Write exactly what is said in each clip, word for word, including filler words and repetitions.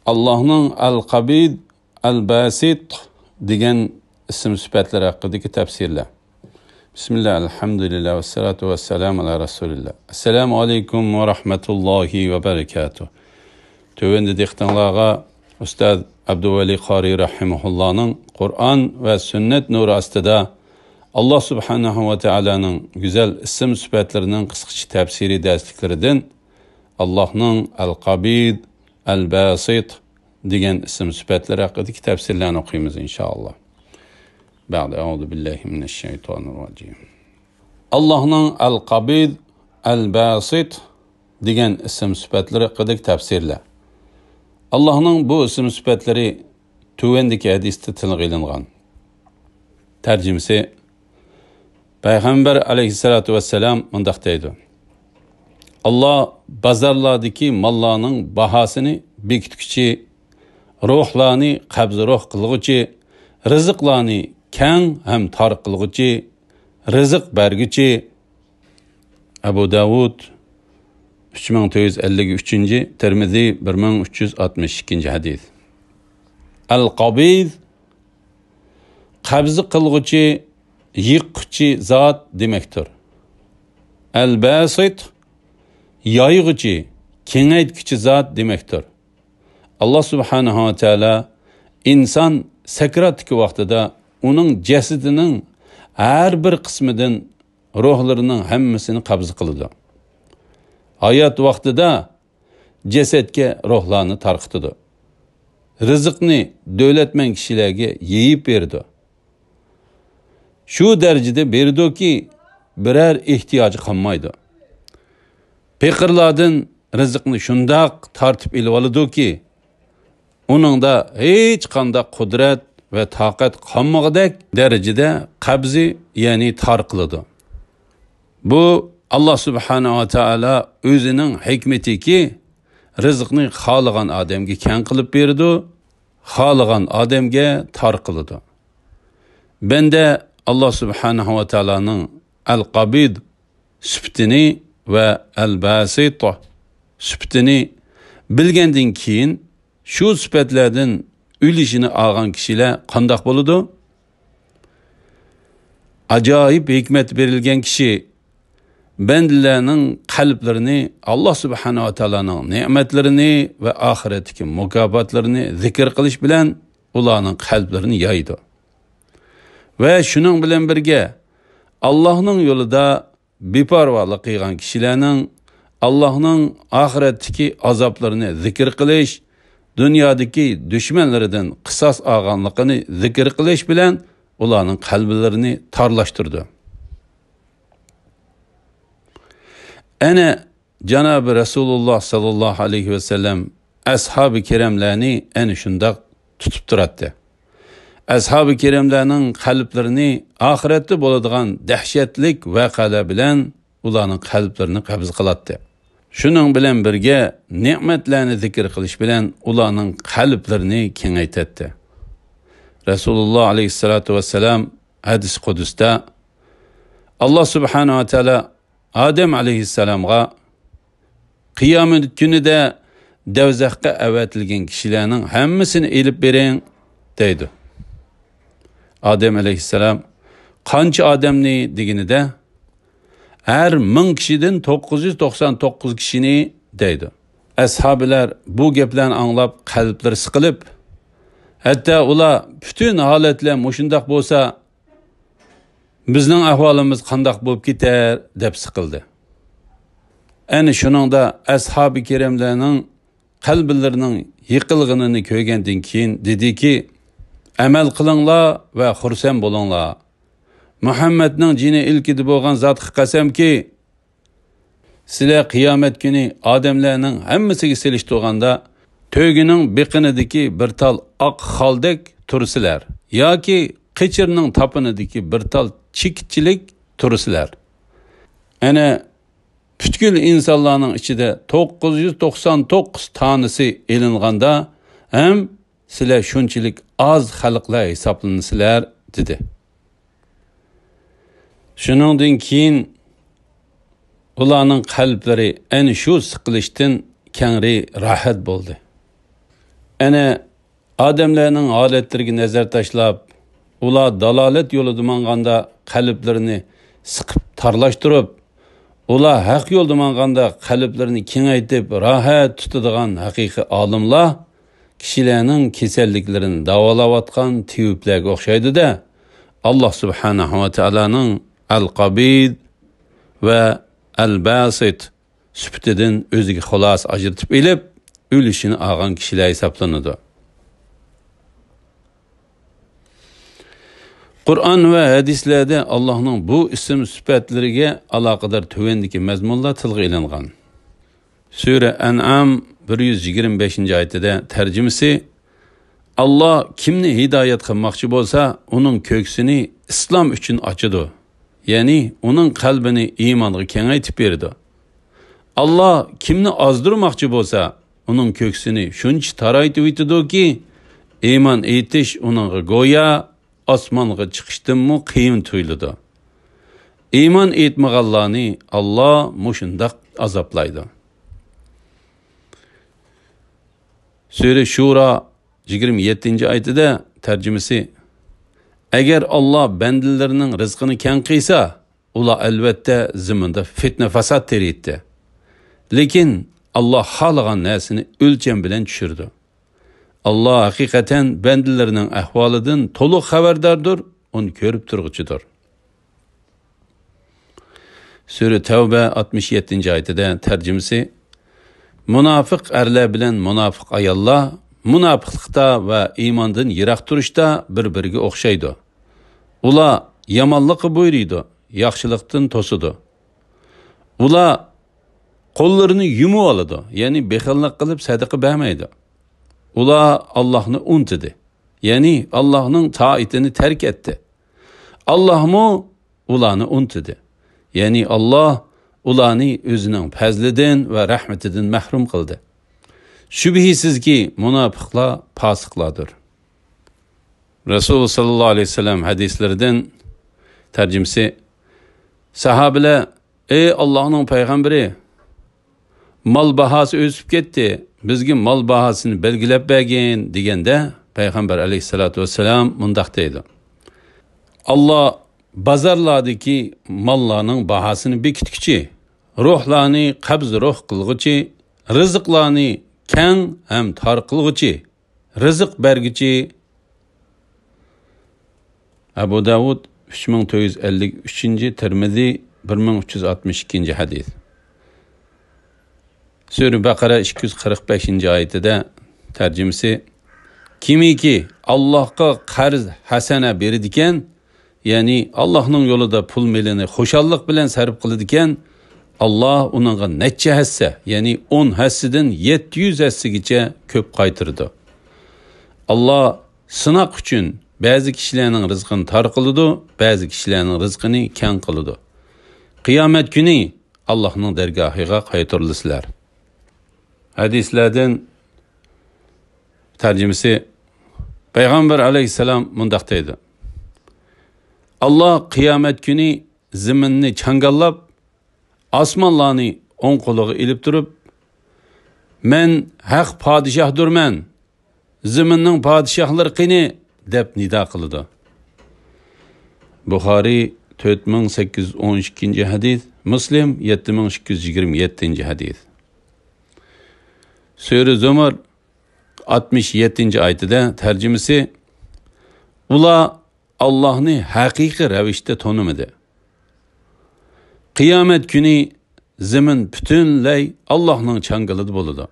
ئاللاھنىڭ ئەل-قابىد، ئەل-باسىت دېگەن ئىسىم سۈپەتلىرى ھەققىدىكى تەپسىرلەر. بىسمىللا، ئەلھەمدۇلىللا، ۋەسسالاتۇ ۋەسسالامۇ ئەلا رەسۇلىللا. ئەسسالامۇ ئەلەيكۇم ۋە رەھمەتۇللاھى ۋە بەرىكاتۇھ. تۆۋەندە دىققىتىڭلارغا ئۇستاز ئابدۇۋەلى قارىي رەھىمەھۇللانىڭ قۇرئان ۋە سۈننەت نۇرى ئاستىدا ئاللاھ سۇبھانەھۇ ۋە تائالانىڭ گۈزەل ئىسىم سۈپەتلىرىنىڭ قىسقىچە تەپسىرىي دەرسلىكلىرىدىن ئاللاھنىڭ ئەل-قابىد، ئەل-باسىت دېگەن ئىسىم سۈپەتلىرى ھەققىدىكى تەپسىرلەرنى ئوقۇيمىز، ئىنشائاللاھ. بەئدە، ئەئۇزۇ بىللاھى مىنەششەيتانىر راجىم. ئاللاھنىڭ ئەل-قابىد، ئەل-باسىت دېگەن ئىسىم سۈپەتلىرى ھەققىدىكى تەپسىرلەر. ئاللاھنىڭ بۇ ئىسىم سۈپەتلىرى تۆۋەندىكى ھەدىستە تىلغا ئېلىنغان. تەرجىمىسى، پەيغەمبەر ئەلەيھىسسالاتۇ ۋەسسالام مۇنداق دەيدۇ: ئاللاھ بازارلاردىكى ماللارنىڭ باھاسىنى بېكىتكۈچى، روھلارنى قەبزى روھ قىلغۇچى، رىزىقلارنى كەڭ ھەم تار قىلغۇچى، رىزىق بەرگۈچى. ئەبۇ داۋۇد، ئۈچ مىڭ تۆت يۈز ئەللىك ئۈچىنچى، تىرمىزى، بىر مىڭ ئۈچ يۈز ئاتمىش ئىككىنچى ھەدىس. ئەل-قابىد، قەبزى قىلغۇچى، يىغقۇچى زات دېمەكتۇر. ئەل-باسىت، يايغۇچى، كېڭەيتكۈچى زات دېمەكتۇر. ئاللاھ سۇبھانەھۇ ۋە تائالا ئىنسان سەكراتتىكى ۋاقتىدا ئۇنىڭ جەسىتىنىڭ ھەر بىر قىسمىدىن روھلىرىنىڭ ھەممىسىنى قەبزى قىلىدۇ. ھايات ۋاقتىدا جەسەتكە روھلارنى تارقىتىدۇ. رىزىقنى دۆلەتمەن كىشىلەرگە يېيىپ بېرىدۇ. شۇ دەرىجىدە بېرىدۇكى، بىرەر ئېھتىياجى قالمايدۇ. پېقىرلاردىن رىزىقنى شۇنداق تارتىپ ئېلىۋالىدۇكى، ئۇنىڭدا ھېچقانداق قۇدرەت ۋە تاقەت قالمىغۇدەك دەرىجىدە قەبزى، يەنى تار قىلىدۇ. بۇ، ئاللاھ سۇبھانەھۇ ۋە تائالا ئۆزىنىڭ ھېكمىتىكى، رىزىقنى خالىغان ئادەمگە كەڭ قىلىپ بېرىدۇ، خالىغان ئادەمگە تار قىلىدۇ. بەندە ئاللاھ سۇبھانەھۇ ۋە تائالانىڭ ئەل-قابىد سۈپىتىنى ۋە ئەل-باسىت سۈپىتىنى بىلگەندىن كېيىن، شۇ سۈپەتلەردىن ئۈلۈشىنى ئالغان كىشىلەر قانداق بولىدۇ؟ ئاجايىپ ھېكمەت بېرىلگەن كىشى بەندىلەرنىڭ قەلبلىرىنى ئاللاھ سۇبھانەھۇ ۋە تائالانىڭ نېمەتلىرىنى ۋە ئاخىرەتتىكى مۇكاپاتلىرىنى زىكىر قىلىش بىلەن ئۇلارنىڭ قەلبلىرىنى يايىدۇ. ۋە شۇنىڭ بىلەن بىرگە، ئاللاھنىڭ يولىدا بىپەرۋالىق قىلغان كىشىلەرنىڭ ئاللاھنىڭ ئاخىرەتتىكى ئازابلىرىنى زىكىر قىلىش، دۇنيادىكى دۈشمەنلىرىدىن قىساس ئالغانلىقىنى زىكىر قىلىش بىلەن ئۇلارنىڭ قەلبلىرىنى تارلاشتۇرىدۇ. ئەنە، جانابى رەسۇلۇللاھ ساللاللاھۇ ئەلەيھى ۋەسەللەم ئەسھابى كىراملارنى ئەنە شۇنداق تۇتۇپ تۇراتتى. ئەسھابى كىراملارنىڭ قەلبلىرىنى ئاخىرەتتە بولىدىغان دەھشەتلىك ۋەقەلەر بىلەن ئۇلارنىڭ قەلبلىرىنى قەبزى قىلاتتى. شۇنىڭ بىلەن بىرگە، نېمەتلەرنى زىكىر قىلىش بىلەن ئۇلارنىڭ قەلبلىرىنى كېڭەيتەتتى. رەسۇلۇللاھ ئەلەيھىسسالاتۇ ۋەسسالام ھەدىس قۇدسىدا، ئاللاھ سۇبھانەھۇ ۋە تائالا ئادەم ئەلەيھىسسالامغا، قىيامەت كۈنىدە دەۋزەخكە ئەۋەتىلگەن كىشىلەرنىڭ ھەممىسىنى ئېلىپ بېرىڭ، دەيدۇ. ئادەم ئەلەيھىسسالام، قانچە ئادەمنى؟ دېگىنىدە، ھەر مىڭ كىشىدىن توققۇز يۈز توقسان توققۇز كىشىنى، دەيدۇ. ئەسھابىلەر بۇ گەپلەرنى ئاڭلاپ، قەلبلىرى سىقىلىپ، ھەتتا ئۇلار، پۈتۈن ھالەتلەر مۇشۇنداق بولسا، بىزنىڭ ئەھۋالىمىز قانداق بولۇپ كېتەر، دەپ سىقىلدى. ئەنە شۇنىڭدا ئەسھابى كىراملارنىڭ قەلبلىرىنىڭ يىقىلغىنىنى كۆرگەندىن كېيىن دېدىكى، ئەمەل قىلىڭلار ۋە خۇرسەن بولۇڭلار. مۇھەممەدنىڭ جېنى ئىلكىدە بولغان زاتقا قەسەمكى، سىلەر قىيامەت كۈنى ئادەملەرنىڭ ھەممىسىگە سېلىشتۇرغاندا، تۆگىنىڭ بېقىنىدىكى بىر تال ئاق خالدەك تۇرىسىلەر ياكى قېچىرنىڭ تاپىنىدىكى بىر تال چېكىتچىلىك تۇرىسىلەر. ئەنە، پۈتكۈل ئىنسانلارنىڭ ئىچىدە توققۇز يۈز توقسان توققۇز تانىسى ئېلىنغاندا ھەم سىلەر شۇنچىلىك ئاز خەلقلەر ھېسابلىنىسىلەر، دېدى. شۇنىڭدىن كېيىن ئۇلارنىڭ قەلبلىرى ئەنە شۇ سىقىلىشتىن كەڭرى راھەت بولدى. ئەنە، ئادەملەرنىڭ ھالەتلىرىگە نەزەر تاشلاپ، ئۇلار دالالەت يولىدا ماڭغاندا قەلبلىرىنى سىقىپ تارلاشتۇرۇپ، ئۇلار ھەق يولدا ماڭغاندا قەلبلىرىنى كېڭەيتىپ، راھەت تۇتىدىغان ھەقىقىي ئالىملار كىشىلەرنىڭ كېسەللىكلىرىنى داۋالاۋاتقان تېۋىپلەرگە ئوخشايدۇ-دە، ئاللاھ سۇبھانەھۇ ۋە تائالانىڭ ئەل-قابىد ۋە ئەل-باسىت سۈپىتىدىن ئۆزىگە خۇلاسە ئاجرىتىپ ئېلىپ، ئۈلۈشىنى ئالغان كىشىلەر ھېسابلىنىدۇ. قۇرئان ۋە ھەدىسلەردە ئاللاھنىڭ بۇ ئىسىم سۈپەتلىرىگە ئالاقىدار تۆۋەندىكى مەزمۇنلار تىلغا ئېلىنغان. سۈرە ئەنئام بىر يۈز يىگىرمە بەشىنچى ئايىتىدە تەرجىمىسى، ئاللاھ كىمنى ھىدايەت قىلماقچى بولسا، ئۇنىڭ كۆكسىنى ئىسلام ئۈچۈن ئاچىدۇ. يەنى ئۇنىڭ قەلبىنى ئىمانغا كېڭەيتىپ بېرىدۇ. ئاللاھ كىمنى ئازدۇرماقچى بولسا، ئۇنىڭ كۆكسىنى شۇنچە تارايتىۋېتىدۇكى، ئىمان ئېيتىش ئۇنىڭغا گويا ئاسمانغا چىقىشتىنمۇ قىيىن تۇيۇلىدۇ. ئىمان ئېيتمىغانلارنى ئاللاھ مۇشۇنداق ئازابلايدۇ. سۈرە شۇرا يىگىرمە يەتتىنچى ئايىتىدە تەرجىمىسى، ئەگەر ئاللاھ بەندىلىرىنىڭ رىزقىنى كەڭ قىلسا، ئۇلار ئەلۋەتتە زېمىندا فىتنە-فاساد تېرىيتتى. لېكىن ئاللاھ خالىغان نەرسىنى ئۆلچەم بىلەن چۈشۈرىدۇ. ئاللاھ ھەقىقەتەن بەندىلىرىنىڭ ئەھۋالىدىن تولۇق خەۋەرداردۇر، ئۇنى كۆرۈپ تۇرغۇچىدۇر. سۈرە تەۋبە ئاتمىش يەتتىنچى ئايىتىدە تەرجىمىسى، مۇناپىق ئەرلەر بىلەن مۇناپىق ئاياللار مۇناپىقلىقتا ۋە ئىماندىن يىراق تۇرۇشتا بىر-بىرىگە ئوخشايدۇ. ئۇلار يامانلىققا بۇيرۇيدۇ، ياخشىلىقتىن توسىدۇ. ئۇلار قوللىرىنى يۇمۇۋالىدۇ، يەنى بېخىللىق قىلىپ سەدىقە بەرمەيدۇ. ئۇلار ئاللاھنى ئۇنتۇدى، يەنى ئاللاھنىڭ تائىتىنى تەرك ئەتتى. ئاللاھمۇ ئۇلارنى ئۇنتۇدى. يەنى ئاللاھ ئۇلارنى ئۆزىنىڭ پەزلىدىن ۋە رەھمىتىدىن مەھرۇم قىلدى. شۈبھىسىزكى، مۇناپىقلار پاسىقلاردۇر. رەسۇل ساللاللاھۇ ئەلەيھى ۋەسەللەم ھەدىسلىرىدىن تەرجىمىسى، ساھابىلەر، ئەي ئاللاھنىڭ پەيغەمبىرى، مال باھاسى ئۆسۈپ كەتتى، بىزگە مال باھاسىنى بەلگىلەپ بەرگىن، دېگەندە، پەيغەمبەر ئەلەيھىسسالاتۇ ۋەسسالام مۇنداق دەيدۇ، ئاللاھ بازارلاردىكى ماللارنىڭ باھاسىنى بېكىتكۈچى، روھلارنى قەبزى روھ قىلغۇچى، رىزىقلارنى كەڭ ھەم تار قىلغۇچى، رىزىق بەرگۈچى. ئەبۇ داۋۇد ئۈچ مىڭ تۆت يۈز ئەللىك ئۈچىنچى، تىرمىزى بىر مىڭ ئۈچ يۈز ئاتمىش ئىككىنچى ھەدىس. سۈرە بەقەرە ئىككى يۈز قىرىق بەشىنچى ئايىتىدە تەرجىمىسى، كىمكى ئاللاھقا قەرز ھەسەنە بېرىدىكەن، يەنى ئاللاھنىڭ يولىدا پۇل مېلىنى خۇشاللىق بىلەن سەرپ قىلىدىكەن، ئاللاھ ئۇنىڭغا نەچچە ھەسسە، يەنى ئون ھەسسىدىن يەتتە يۈز ھەسسىگىچە كۆپ قايتۇرىدۇ. ئاللاھ سىناق ئۈچۈن بەزى كىشىلەرنىڭ رىزقىنى تار قىلىدۇ، بەزى كىشىلەرنىڭ رىزقىنى كەڭ قىلىدۇ. قىيامەت كۈنى ئاللاھنىڭ دەرگاھىغا قايتۇرۇلىسىلەر. ھەدىسلەردىن تەرجىمىسى، پەيغەمبەر ئەلەيھىسسالام مۇنداق دەيدۇ، ئاللاھ قىيامەت كۈنى زېمىننى چاڭگاللاپ، ئاسمانلارنى ئوڭ قولىغا ئېلىپ تۇرۇپ، مەن ھەق پادىشاھدۇرمەن، زېمىننىڭ پادىشاھلىرى قېنى؟ دەپ نىدا قىلىدۇ. بۇخارىي تۆت مىڭ سەككىز يۈز ئون ئىككىنچى ھەدىس، مۇسلىم يەتتە مىڭ ئىككى يۈز يىگىرمە يەتتىنچى ھەدىس. سۈرە زۇمۇر ئاتمىش يەتتىنچى ئايىتىدە تەرجىمىسى، ئۇلار ئاللاھنى ھەقىقىي رەۋىشتە تونۇمىدى. قىيامەت كۈنى زېمىن پۈتۈنلەي ئاللاھنىڭ چاڭگىلىدا بولىدۇ.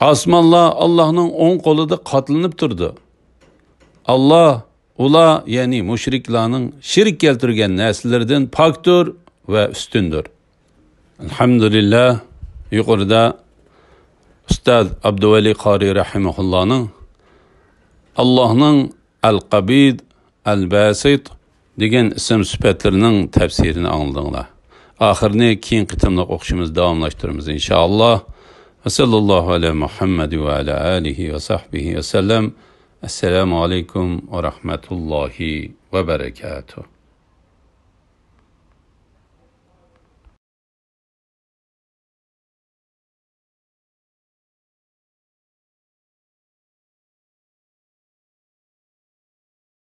ئاسمانلار ئاللاھنىڭ ئوڭ قولىدا قاتلىنىپ تۇرىدۇ. ئاللاھ ئۇلار، يەنى مۇشرىكلارنىڭ شېرىك كەلتۈرگەن نەرسىلىرىدىن پاكتۇر ۋە ئۈستۈندۇر. ئەلھەمدۇلىللاھ، يۇقىرىدا ئۇستاز ئابدۇۋەلى قارىي رەھىمەھۇللانىڭ ئاللاھنىڭ ئەل-قابىد، ئەل-باسىت دېگەن ئىسىم سۈپەتلىرىنىڭ تەپسىرىنى ئاڭلىدىڭلار. ئاخىرىنى كېيىنكى قېتىملىق ئوقۇشىمىزدا داۋاملاشتۇرىمىز، ئىنشائاللاھ. ۋە سەللەللاھۇ ئەلە مۇھەممەد ۋە ئەلە ئالىھى ۋە سەھبىھى ۋە سەللەم. ئەسسالامۇ ئەلەيكۇم ۋە رەھمەتۇللاھى ۋە بەرەكاتۇھ.